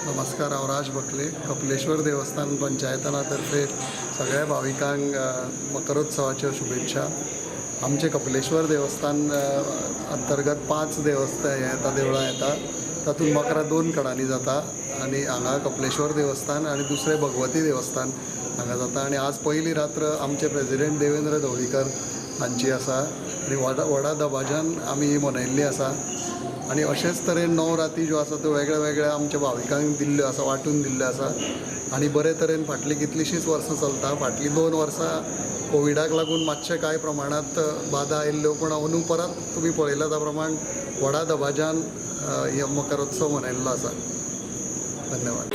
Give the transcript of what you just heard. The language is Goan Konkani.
नमस्कार, हांव राज बकले. कपिलेश्वर देवस्थान पंचायतना तर्फे सगळ्या भाविकांक मकरोत्सवाच्यो शुभेच्छा. आमचें कपिलेश्वर देवस्थान अंतर्गत 5 देवस्थान हें येता, देवळां येता. तातूंत मकरा 2 कडांनी जाता आनी हांगा कपिलेश्वर देवस्थान आनी दुसरें भगवती देवस्थान हांगा जाता. आनी आज पयली रात्र आमचे प्रेजिडेंट देवेंद्र ढवळीकर हांची आसा आनी व्हडा व्हडा दबाज्यान आमी ही मनयल्ली आसा. आनी अशेंच तरेन 9 राती ज्यो आसा त्यो वेगळ्या वेगळ्या आमच्या भाविकांक दिल्ल्यो आसा, वांटून दिल्ल्यो आसा आनी बरे तरेन फाटलीं कितलींशींच वर्सां चलता. फाटलीं 2 वर्सां कोविडाक लागून मातशें कांय प्रमाणांत बादा आयिल्ल्यो, पूण अंदू परत तुमी पळयला त्या प्रमाण व्हडा दबाज्यान हे मकरोत्सव मनयल्लो आसा. धन्यवाद.